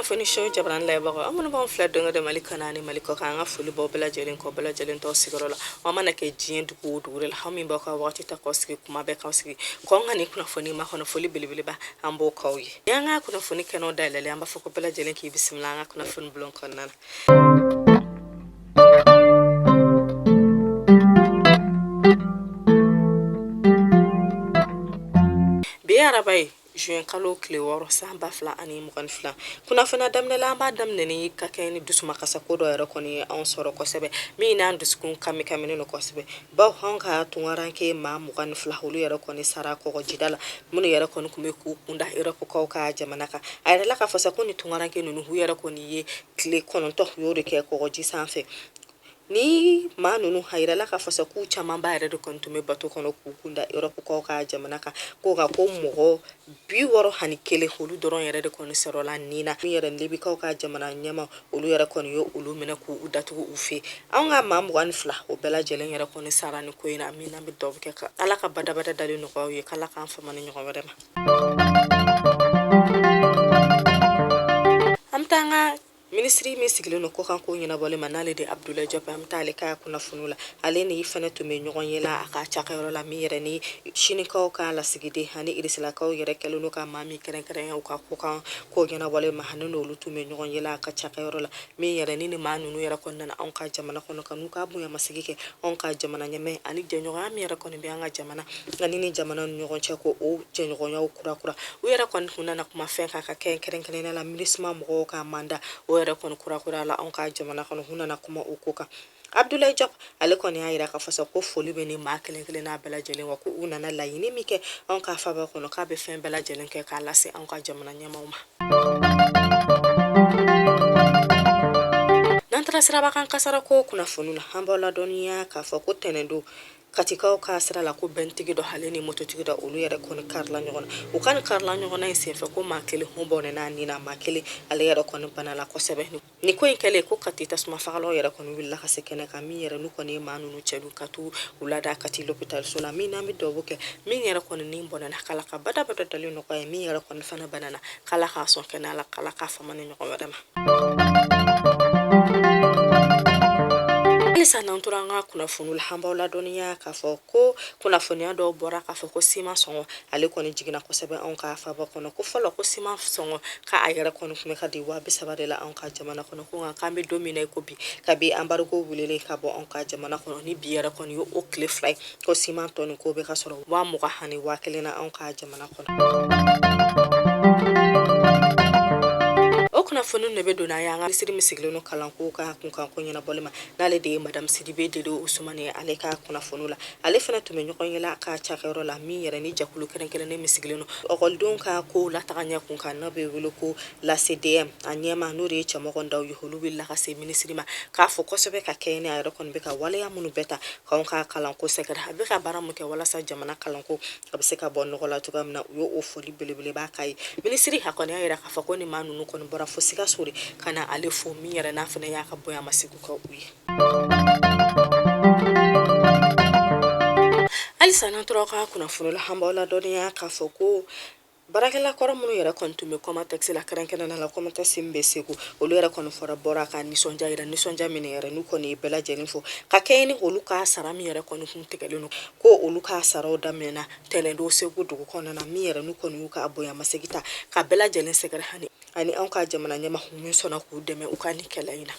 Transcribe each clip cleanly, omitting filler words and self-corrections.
Kunnafoni show jabarani lajɛbagaw, aw minnu b'anw filɛ don o don Mali kɔnɔ ani Mali kɔ kan, an ka foli b'aw bɛɛ lajɛlen kɔ, bɛɛ lajɛlen tɔw sigiyɔrɔ la. Aw mana kɛ diɲɛ dugu o dugu la, aw min b'aw ka waati ta k'aw sigi kuma bɛɛ, k'aw sigi k'anw ka nin kunnafoni makɔnɔ, foli belebeleba an b'o k'aw ye. An ka kunnafoni kɛnɛw dayɛlɛlen, an b'a fɔ ko bɛɛ lajɛlen k'i bisimila an ka kunnafoni bulon kɔnɔna na. Bi ye araba ye, juin kalo tile 6, san 2022. Kunnafoniya daminɛ la, an b'a daminɛ ni ka kɛ ni dusumakasa ko dɔ yɛrɛ kɔni ye anw sɔrɔ kosɛbɛ, min n'an dusukun kami kaminen don kosɛbɛ, bawo anw ka tunkaranke maa 22, olu yɛrɛ kɔni sara kɔgɔjida la, minnu yɛrɛ kɔni tun bɛ k'u kunda Erɔpukaw ka jamana kan. A yirala k'a fɔ sa ko ni tunkaranke ninnu, u yɛrɛ kɔni ye tile 9, u y'o de kɛ kɔgɔji sanfɛ. Ni maa ninnu, a yirala k'a fɔ sa k'u camanba yɛrɛ de kɔni tun bɛ bato kɔnɔ k'u kunda Erɔpukaw ka jamana kan, ko nka ko mɔgɔ 61, olu dɔrɔn yɛrɛ de kɔni sɔrɔla nin na. Min yɛrɛ Libikaw ka jamana ɲɛmaa, olu yɛrɛ kɔni ye olu minɛ k'u datugu u fɛ. Anw ka maa 22, o bɛɛ lajɛlen yɛrɛ kɔni sara ni ko in na. Min n'an bɛ dugawu kɛ ka Ala ka badabada dali nɔgɔya u ye, k'Ala k'an fama ni ɲɔgɔn wɛrɛ ma. An bɛ taa an ka minisiri min sigilen don kɔkanko ɲɛnabɔli ma, n'ale de Abdoulaye Diop, an bɛ taa ale ka kunnafoniw la. Ale ni fɛnɛ tun bɛ ɲɔgɔn ye la a ka cakɛyɔrɔ la, min yɛrɛ ni Sinikaw ka lasigiden ani Irisilakaw yɛrɛ kɛlen don ka maa min kɛrɛnkɛrɛnya u ka kɔkan ko ɲɛnabɔli ma, ani n'olu tun bɛ ɲɔgɔn ye la a ka cakɛyɔrɔ la, min yɛrɛ ni maa ninnu yɛrɛ kɔni nana anw ka jamana kɔnɔ ka n'u ka bonyamasegin kɛ anw ka jamana ɲɛmaa ani jɛɲɔgɔnya min yɛrɛ kɔni bɛ an ka jamana ani ni jamana ni ɲɔgɔn cɛ, ko o jɛɲɔgɔnyaw kurakura. U yɛrɛ kɔni tun nana kuma fɛn kan ka kɛ kɛrɛnkɛrɛnnenya la MINUSMA mɔgɔw ka mandat, o yɛrɛ kɔni kurakura la anw ka jamana kɔnɔ, u nana kuma o ko kan. Abdoulaye Diop, ale kɔni y'a yira k'a fɔ sa ko foli bɛ ni maa kelen kelen n'a bɛɛ lajɛlen wa, ko u nana laɲini min kɛ anw ka faba kɔnɔ, k'a bɛ fɛn bɛɛ lajɛlen kɛ k'a lase anw ka jamana ɲɛmaaw ma. N'an taara sirabakan kasara ko kunnafoni na, an b'aw ladɔnniya k'a fɔ ko tɛnɛndon Katikaw ka sira la, ko bɛntigi dɔ ale ni mototigi dɔ, olu yɛrɛ kɔni karila ɲɔgɔn na. U ka nin karila ɲɔgɔn na in senfɛ, ko maa kelen hun bɔnɛna a ni na, maa kelen ale yɛrɛ kɔni banala kosɛbɛ. Nin ko in kɛlen, ko Kati tasuma fagalaw yɛrɛ kɔni wulila ka se kɛnɛ kan, min yɛrɛ n'u kɔni ye maa ninnu cɛ ka t'u lada Kati lopitaliso la. Min n'an bɛ dugawu kɛ, min yɛrɛ kɔni ni bɔnɛna, k'Ala ka badabada dali nɔgɔya, min yɛrɛ kɔni fana banana, k'Ala k'a sɔn kɛnɛya la, k'Ala k'a fama ni ɲɔgɔn wɛrɛ ma. Halisa n'an tora an ka kunnafoniw la, an b'aw ladɔnniya k'a fɔ ko kunnafoniya dɔw bɔra k'a fɔ ko siman sɔngɔ ale kɔni jiginna kosɛbɛ anw ka faba kɔnɔ. Ko fɔlɔ, ko siman sɔngɔ k'a yɛrɛ kɔni tun bɛ ka di 30.000 de la anw ka jamana kɔnɔ, ko nka k'an bɛ don min na i ko bi, kabi embargo wulilen ka bɔ anw ka jamana kɔnɔ, ni bi yɛrɛ kɔni ye o tile 2 ye, ko siman tɔni ko bɛ ka sɔrɔ 20.000 ani 1000 na anw ka jamana kɔnɔ. O kunnafoni de bɛ don n'a ye an ka minisiri min sigilen don kalanko ka kunkanko ɲɛnabɔli ma, n'ale de ye madame Sidibe Dede Usumani ye, ale ka kunnafoni la, ale fana tun bɛ ɲɔgɔn ye la a ka cakɛyɔrɔ la, min yɛrɛ ni jɛkulu kɛrɛnkɛrɛnnen min sigilen don ɔkɔlidenw ka kow lataga ɲɛ kun kan, n'o bɛ wele ko l'ACDM, a ɲɛmaa n'o de ye Cɛmɔgɔ Ndaw ye, olu wulila ka se minisiri ma k'a fo kosɛbɛ ka kɛɲɛ ni a yɛrɛ kɔni bɛ ka waleya minnu bɛɛ ta k'anw ka kalanko sɛgɛrɛ, a bɛ ka baara min kɛ walasa jamana kalanko a bɛ se ka bɔ nɔgɔ la cogoya min na. U y'o foli belebeleba k'a ye. Minisiri a kɔni y'a yira k'a fɔ ko ni maa ninnu kɔni bɔra fo Sikaso de ka na ale fo, min yɛrɛ n'a fana y'a ka bonyamasegin kɛ u ye. Halisa n'an tora ka kunnafoni la, an b'aw ladɔnniya k'a fɔ ko baarakɛla kɔrɔ minnu yɛrɛ kɔni tun bɛ Comatex la, kɛrɛnkɛrɛnnenya la Comatex min bɛ Segu, olu yɛrɛ kɔni fɔra bɔra ka nisɔndiya yira, nisɔndiya min yɛrɛ n'u kɔni ye bɛɛ lajɛlen fo ka kɛɲɛ ni olu ka sara min yɛrɛ kɔni kun tigɛlen don, ko olu ka saraw daminɛna tɛnɛndon Segu dugu kɔnɔna na, min yɛrɛ n'u kɔni y'u ka bonyamasegin ta ka bɛɛ lajɛlen sɛgɛrɛ ani anw ka jamana ɲɛmaa min sɔnna k'u dɛmɛ u ka nin kɛlɛ in na.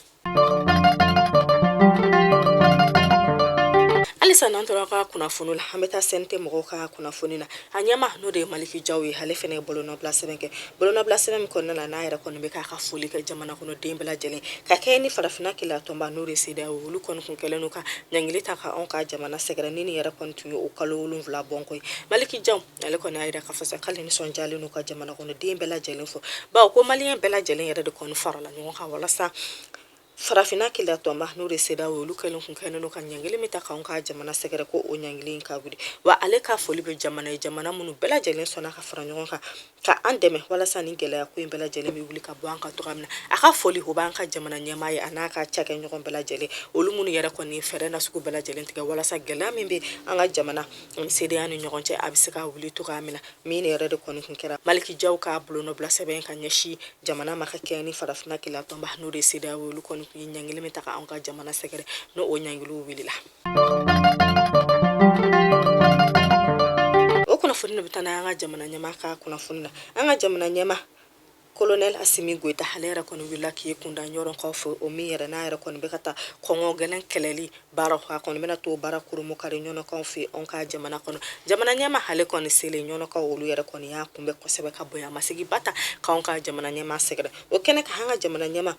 Halisa n'an tora ka kunnafoni la, an bɛ taa CNT mɔgɔw ka kunnafoni na. A ɲɛmaa n'o de ye Maliki Jaw ye, ale fana ye bolonɔbila sɛbɛn kɛ, bolonɔbila sɛbɛn min kɔnɔna na, n'a yɛrɛ kɔni bɛ k'a ka foli kɛ jamana kɔnɔden bɛɛ lajɛlen ka kɛɲɛ ni farafinna kelenya tɔnba n'o de ye CEDEAO, olu kɔni kun kɛlen don ka ɲangili ta ka anw ka jamana sɛgɛrɛ ni nin yɛrɛ kɔni tun ye o kalo 7 bɔnko ye. Maliki Jaw ale kɔni y'a jira k'a fɔ sa k'ale nisɔndiyalen don ka jamana kɔnɔden bɛɛ lajɛlen fo, bawo ko maliyɛn bɛɛ lajɛlen yɛrɛ de kɔni farala ɲɔgɔn kan walasa farafinna kelenya tɔnba n'o de CEDEAO, olu kɛlen kun kɛlen don ka ɲangili min ta k'anw ka jamana sɛgɛrɛ, ko o ɲangili in ka wuli. Wa ale ka foli bɛ jamana ye, jamana minnu bɛɛ lajɛlen sɔnna ka fara ɲɔgɔn kan ka an dɛmɛ walasa ni gɛlɛya ko in bɛɛ lajɛlen bɛ wuli ka bɔ an kan cogoya min na. A ka foli o b'an ka jamana ɲɛmaa ye, a n'a ka cakɛɲɔgɔn bɛɛ lajɛlen, olu minnu yɛrɛ kɔni fɛɛrɛ nasugu bɛɛ lajɛlen tigɛ walasa gɛlɛya min bɛ an ka jamana ni CEDEAO ni ɲɔgɔn cɛ, a bɛ se ka wuli cogoya min na. Min yɛrɛ de kɔni kun kɛra Maliki Jaw ka bolonɔbila sɛbɛn ka ɲɛsin jamana ma ka kɛɲɛ ni farafinna kelenyatɔnba n'o de CEDEAO, olu kɔni tun ye ɲangili min ta ka anw ka jamana sɛgɛrɛ, n'o o ɲangiliw wulila. O kunnafoni de bɛ taa n'an ka jamana ɲɛmaa ka kunnafoni na. An ka jamana ɲɛmaa Colonel Asimi Goyita, ale yɛrɛ kɔni wulila k'i kunda ɲɔrɔnkaw fɛ, o min yɛrɛ n'a yɛrɛ kɔni bɛ ka taa kɔngɔ gɛlɛn kɛlɛli baara, a kɔni bɛna t'o baara kurumukari ɲɔnɔkaw fɛ anw ka jamana kɔnɔ. Jamana ɲɛmaa ale kɔni selen ɲɔnɔkaw, olu yɛrɛ kɔni y'a kunbɛn kosɛbɛ ka bonyamaseginba ta k'anw ka jamana ɲɛmaa sɛgɛrɛ. O kɛnɛ kan, an ka jamana ɲɛmaa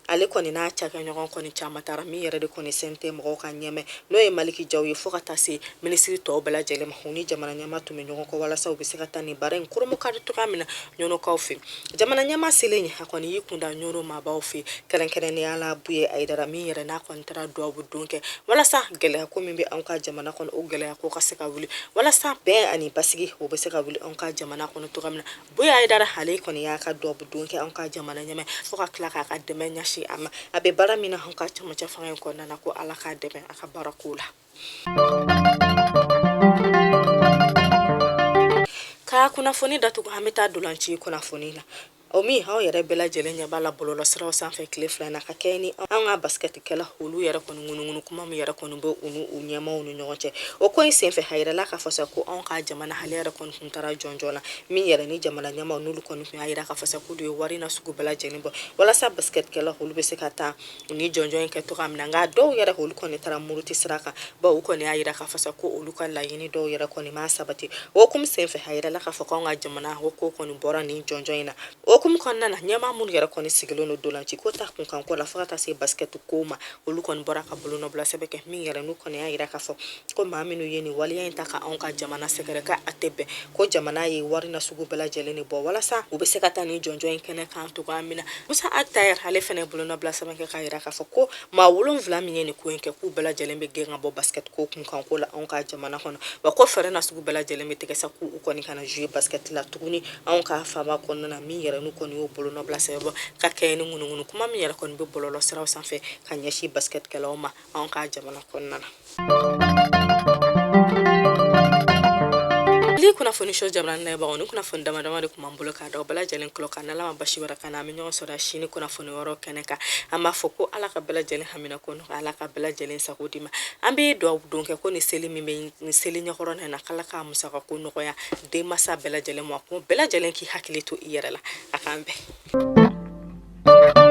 ale kɔni n'a cakɛɲɔgɔn kɔni caman taara, min yɛrɛ de kɔni CNT mɔgɔw ka ɲɛmaa n'o ye Maliki Jaw ye, fo ka taa se minisiri tɔw bɛɛ lajɛlen ma. U ni jamana ɲɛmaa tun bɛ ɲɔgɔn kɔ walasa u bɛ se ka taa nin baara in kurumukari cogoya min na ɲɔnɔkaw fɛ. Jamana ɲɛmaa selen, a kɔni y'i kunda ɲɔnɔ maabaw fɛ, kɛrɛnkɛrɛnnenya la Buye Ayidara, min yɛrɛ n'a kɔni taara duwawu don kɛ walasa gɛlɛya ko min bɛ anw ka jamana kɔnɔ, o gɛlɛya ko ka se ka wuli, walasa bɛn ani basigi o bɛ se ka wuli anw ka jamana kɔnɔ cogoya min na. Buye Ayidara ale kɔni y'a ka duwawu don kɛ anw ka jamana ɲɛmaa, fo ka tila k'a ka dɛmɛ ɲɛsin a ma. A bɛ baara min na anw ka cɛmancɛ fanga in kɔnɔna na, ko Ala k'a dɛmɛ a ka baara ko la. Ka kunnafoni datugu, an bɛ taa dolanci kunnafoni na, o min aw yɛrɛ bɛɛ lajɛlen ɲɛ b'a la bɔlɔlɔsiraw sanfɛ tile 2 na, ka kɛɲɛ ni an ka basikɛtikɛla olu yɛrɛ kɔni ŋunuŋunu kuma min yɛrɛ kɔni bɛ u n'u ɲɛmaaw ni ɲɔgɔn cɛ. O ko in senfɛ, a yirala k'a fɔ sa ko anw ka jamana ale yɛrɛ kɔni tun taara jɔnjɔn na, min yɛrɛ ni jamana ɲɛmaaw n'olu kɔni tun y'a yira k'a fɔ sa k'olu ye wari na sugu bɛɛ lajɛlen bɔ walasa basikɛtikɛla olu bɛ se ka taa u ni jɔnjɔn in kɛ cogoya min na. Nka dɔw yɛrɛ olu kɔni taara muruti sira kan, bawo u kɔni y'a yira k'a fɔ sa ko olu ka laɲini dɔw yɛrɛ kɔni ma sabati. O hukumu senfɛ, a yirala k'a fɔ k'anw ka jamana o ko kɔni bɔra nin jɔnjɔn in na. O hukumu kɔnɔna na, ɲɛmaa minnu yɛrɛ kɔni sigilen don dolanci ko ta kunkanko la fo ka taa se basikɛti ko ma, olu kɔni bɔra ka bolonɔbila sɛbɛn kɛ, min yɛrɛ n'u kɔni y'a yira k'a fɔ ko maa minnu ye nin waleya in ta ka anw ka jamana sɛgɛrɛ, ka a tɛ bɛn ko jamana ye wari na sugu bɛɛ lajɛlen de bɔ walasa u bɛ se ka taa nin jɔnjɔn in kɛnɛ kan cogoya min na. Musa Ag Tahir ale fana bolonɔbila sɛbɛn kɛ k'a yira k'a fɔ ko maa 7 min ye nin ko in kɛ, k'u bɛɛ lajɛlen bɛ gɛn ka bɔ basket ko kunkanko la anw ka jamana kɔnɔ, wa ko fɛɛrɛ na sugu bɛɛ lajɛlen bɛ tigɛ sa k'u kɔni kana jouer basket la tuguni anw ka faaba kɔnɔna na, min yɛrɛ n'u kɔni y'o bolonɔbila sɛbɛn bɔ ka kɛɲɛ ni ŋunuŋunu kuma min yɛrɛ kɔni bɛ bɔlɔlɔ siraw sanfɛ ka ɲɛsin basketkɛlaw ma anw ka jamana kɔnɔna na. Mali kunnafoni so jamana lajɛbagaw, ni kunnafoni dama dama de tun b'an bolo k'a da aw bɛɛ lajɛlen tulo kan. N'Ala ma basi wɛrɛ k'an na, an bɛ ɲɔgɔn sɔrɔ sini kunnafoni wɛrɛw kɛnɛ kan. An b'a fɔ ko Ala ka bɛɛ lajɛlen hamina ko nɔgɔya, Ala ka bɛɛ lajɛlen sago d'i ma. An bɛ dugawu don kɛ ko nin seli min bɛ nin seli ɲɛkɔrɔ na, k'Ala ka musaka ko nɔgɔya denmansa bɛɛ lajɛlen ma, ko bɛɛ lajɛlen k'i hakili to i yɛrɛ la. A k'an bɛn.